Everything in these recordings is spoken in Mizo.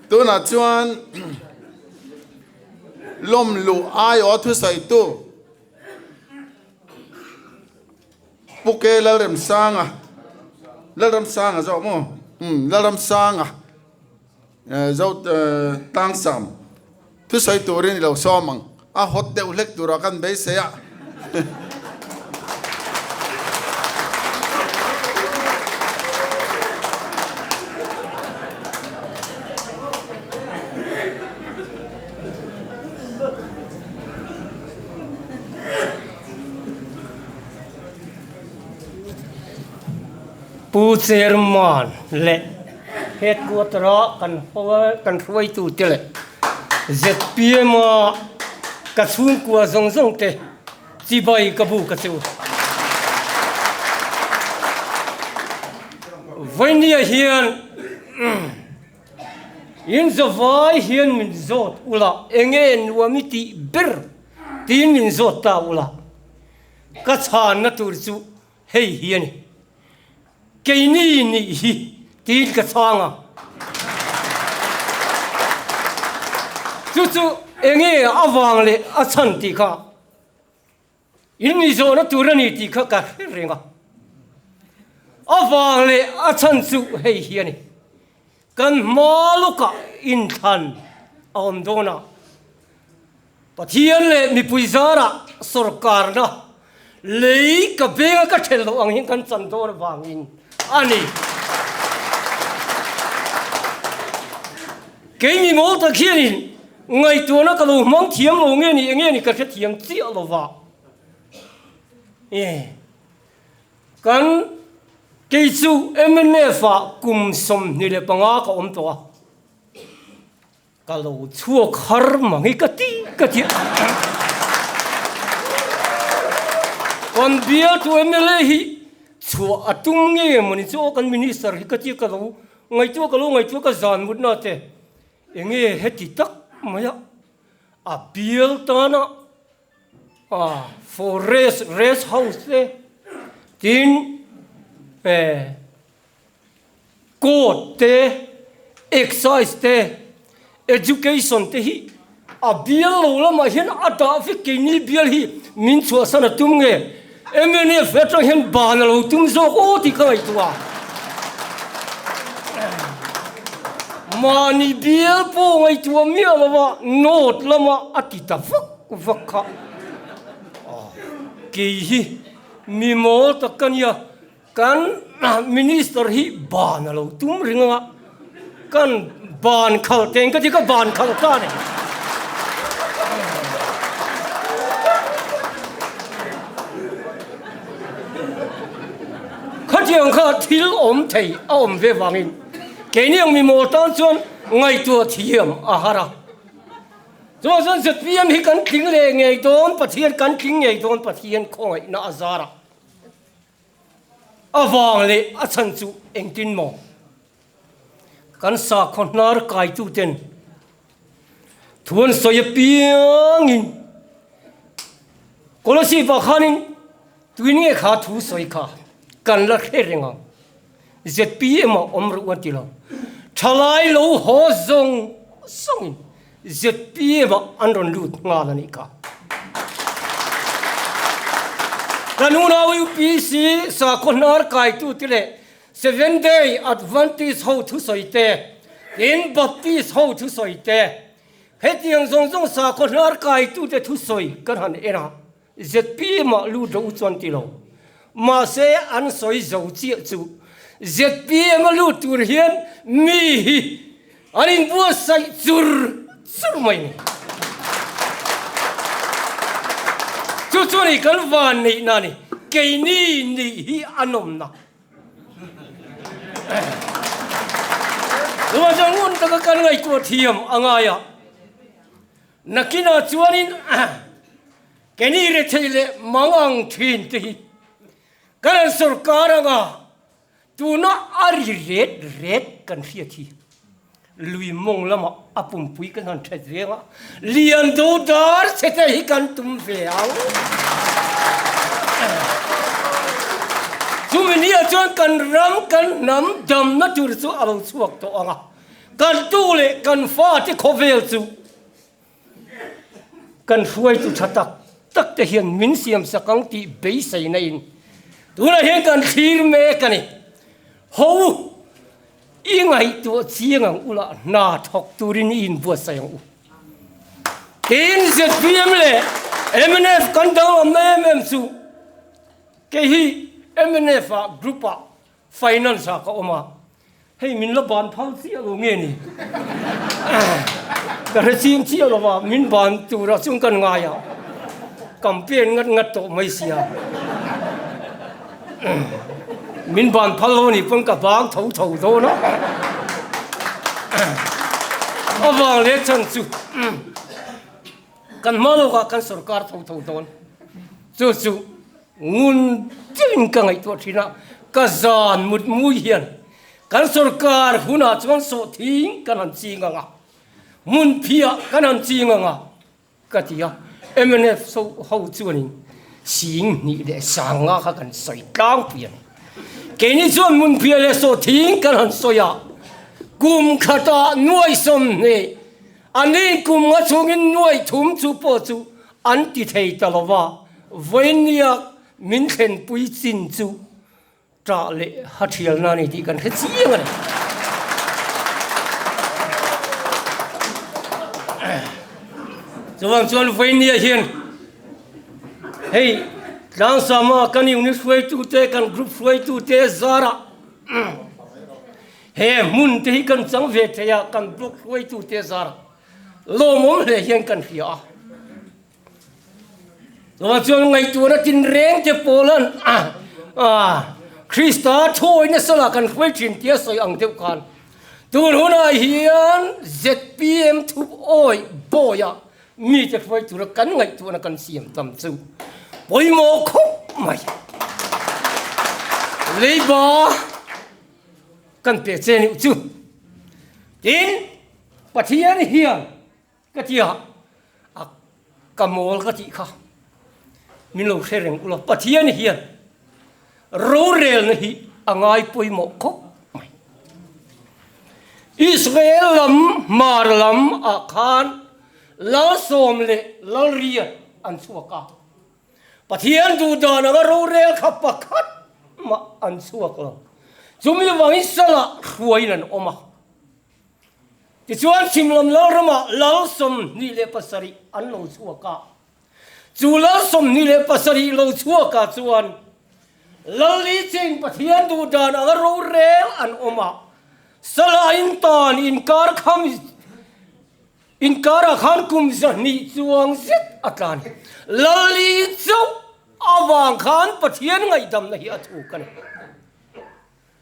Tunah chuan lawm luh aiawh thusawitu Pu K Lalremsanga, Lalramsanga zawk maw? Umm Lalramsanga Zo Tlangsam thusawi turin i lo sawm ang. A hot deuh hlek turah kan beisei a. Pu Chairman leh Headquarter a kan kan hruaitute leh zpm a ka chhungkua zawng zawng te chibai ka bu ka che u. Vawinia hian in zavai hian min zawt ula enge nuam i tih ber tiin min zawt ta ula ka chhanna tur chu hei hi a ni. Keini nih hi tiin ka chhang a. Chu chu enge avang leh a chhan tih kha in mi zawhna tur a ni tih kha ka hre reng a. Avang leh a chhan chu hei hi a ni. Kan hma lawkah inthlan a awm dawn a, Pathian leh mipui zarah sawrkarna lei ka benga ka ṭhelh loh ang hian kan chan dawn avangin a ni. Kei mi mawl tak hianin ngaihtuahna ka lo hmang thiam lo nge ni enge ni ka hrethiam chiah lo va. Kan kei chu mnf ah kum 25 ka awm tawh a, ka lo chhuak har mang hi ka ti ka ti a. Kan bialtu mla hi chhuah a tum nge mawni chu aw kan minister hi ka ti a, ka lo ngaihtuah ka lo ngaihtuah ka zan mutna te enge heti tak mai a, a bial tana A forest rest house te tin eh court te excise te education te hi a bial lo lamah hian a dah vek keini bial hi min chhuahsan a tum nge mnf atang hian ban a lo tum zawk aw tih ka ngaihtuah a mahni bial pawh ngaihtuah miah lova north lama a ti ta vak. Vak kha kei hi mi mawl tak ka nia, kan minister hi ban a lo tum reng anga kan ban khal teng ka ti ka ban khal ta a ni. Khatiang kha thil awm thei a awm ve vangin keini ang mi mawl tan chuan ngaihtuah thiam a har a. Chuan chuan zpm hi kan tling leh ngei dawn Pathian kan tling ngei dawn Pathian khawngaihna a zar a avang leh a chhan chu engtin maw kan sakhaw hnar kaitu ten thu an sawi apiangin Kolasib ah khanin tuin nge kha thu sawi kha kan la hre reng ang zpm ah awm reuh an ti lo thalai lo haw zawng zawngin zpm ah an rawn lut nghal a nih kha. Kan unau UPC sakhaw hnar kaitute leh Seventh Day Adventist ho thusawi te, tin Baptist ho thusawi te, hetiang zawng zawng sakhaw hnar kaitute thusawi kan han en a, zpm ah lut ro chuan ti lo. Mahse an sawi zo chiah chu zpm a lut tur hian mi hi An inbuatsaih chur chur mai ni. Chu chu ni kan van neihna a ni. Keini nih hi a nawmna. Chuvang chuan ngun taka kan ngaihtuah thiam a ngai a. Nakinah chuanin keini rethei leh mangang thin te hi kan han sawrkar anga Tuna a ri ret ret kan hriat hi lui mawng lamah a pumpui kan han that veng a, lian do dar che te hi kan tum ve ang. Chumi nia chuan kan ram kan hnam damna tur chu a lo chhuak tawh ang a. Kan tu leh kan fate khawvel chu kan hruaitu tha tak tak te hian min siam sak ang tih beiseina in tunah hian kan thlir mek a ni. Ho u, i ngaihtuah chiang ang ula hna thawk turin i inbuatsaih ang u. Tin, zpm leh mnf kan danglamna em em chu kei hi mnf ah group ah Finance ah ka awm a, hei min la ban phal chiah lo nge ni? Ka hre ching chiah lo va, min ban turah chuan kan ngai a, campaign ngat ngat tawh mai sia. Min ban phal lo nih pawn ka bang tho tho dawn a. A vang leh chan chu kan hma lawkah kan sorkar tho tho dawn. Chu chu ngun deuhin ka ngaihtuah thin a, ka zan mut mui hian kan sorkar hunah chuan sawhthing kan han ching ang a, hmun phiah kan han ching ang a ka ti a, mnf ho chuanin sing hnih leh sang nga kha kan sawi tlangpui a ni. Keini chuan hmun phiah leh sawhthing kan han sawi a, kum khatah nuai sawmhnih A ni kum nga chhungin nuaih thum chu pawh chu an ti thei ta lo va, vawinia min thlenpui chin chu ṭah leh ha ṭhialna a ni tih kan hre chiang a ni. Chuvang chuan vawinia hian hei Tlangsama kan unit hruaitute, kan group hruaitute zarah He hmun te hi kan chang ve thei a, kan block hruaitu te zar lawmawm hle hian kan hria a. Chuvang chuan ngaihtuahna tinreng te pawlan Krista thuawi nasa lah kan hruai thin tia sawi ang deuh khan tun hunah hian zpm thup awi bawiah mite hruai tura kan ngaihtuahna kan siam tam chu pawimawh khawp mai. Leiba Kan pe che nih chu. Tin, Pathian hian ka ti a, a ka mawl ka tih kha min lo hre reng ula, Pathian hian rorelna hi a ngai pawimawh khawp mai. Israel lam hmar lam ah khan Lalsawm leh Lalriat an chhuak a. Pathian duh dan anga rorel kha pakhat mah an chhuak lo. Chumi vangin salah hruaiin an awm a. Tichuan chhimlam lalramah lal 27 an lo chhuak a. Chu lal 27 lo chhuakah chuan lal li chin Pathian duh dan anga rorel an awm a. Salah intan inkar kham Inkarah khan kum 200 chuang zet a tlan. Lali chauh avang khan Pathian ngaihdamna hi a thuk a ni.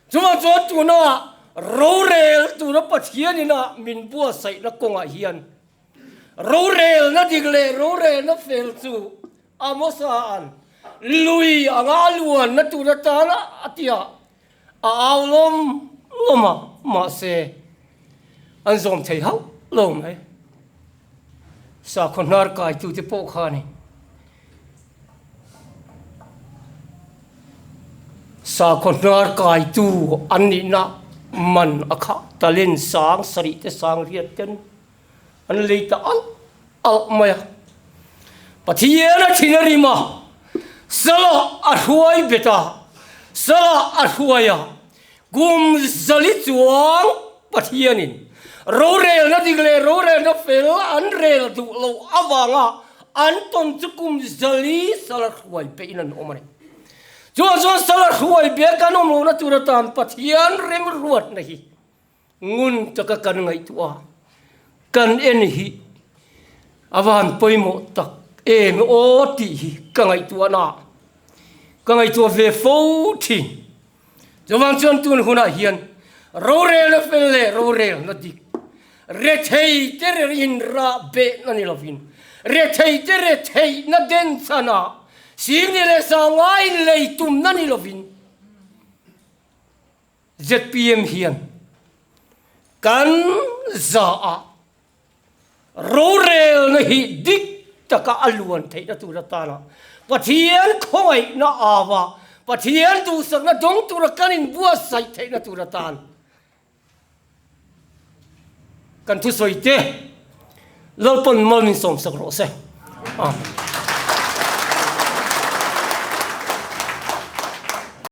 Chuvang chuan tuna rorel tura Pathian ina min buatsaihna kawngah hian rorelna dik leh rorelna fel chu Amosa-a'n lui anga a luanna tur atana a ti a, A au lawm lawm a, mahse an zawm thei hauh lo mai. Sakhaw hnar kaitute pawh khanin sakhaw hnar kaitu an nihna man a khah talent sang sarih te sang riat ten an lei ta alh alh mai a. Pathian a thin a rim a, Salah a hruai bet a, Salah a hruai a, kum zali chuang Pathianin rorelna dik leh rorelna fel an rel duh loh avanga an tawn chu kum zali Salah hruai behin an awm a ni. Chuan chuan Salah hruai beh kan awm lohna tur atan Pathian remruatna hi Ngun taka kan ngaihtuah a, kan en hi a van pawimawh tak em aw tih hi ka ngaihtuah na, ka ngaihtuah ve fo thin. Chuvang chuan tun hunah hian rorelna fel leh rorelna dik, rethei te in rah behna ni lovin, rethei te retheihna den chhanah singni leh sangai lei tumna ni lovin, Zpm hian kan zaah rorelna hi dik taka a luan theihna tur atana Pathian khawngaihna ava Pathian duhsakna dawng tura kan inbuatsaih theihna tur atan. Kan thusawi te Lalpawn mal min sawmsak rawh se. Amen.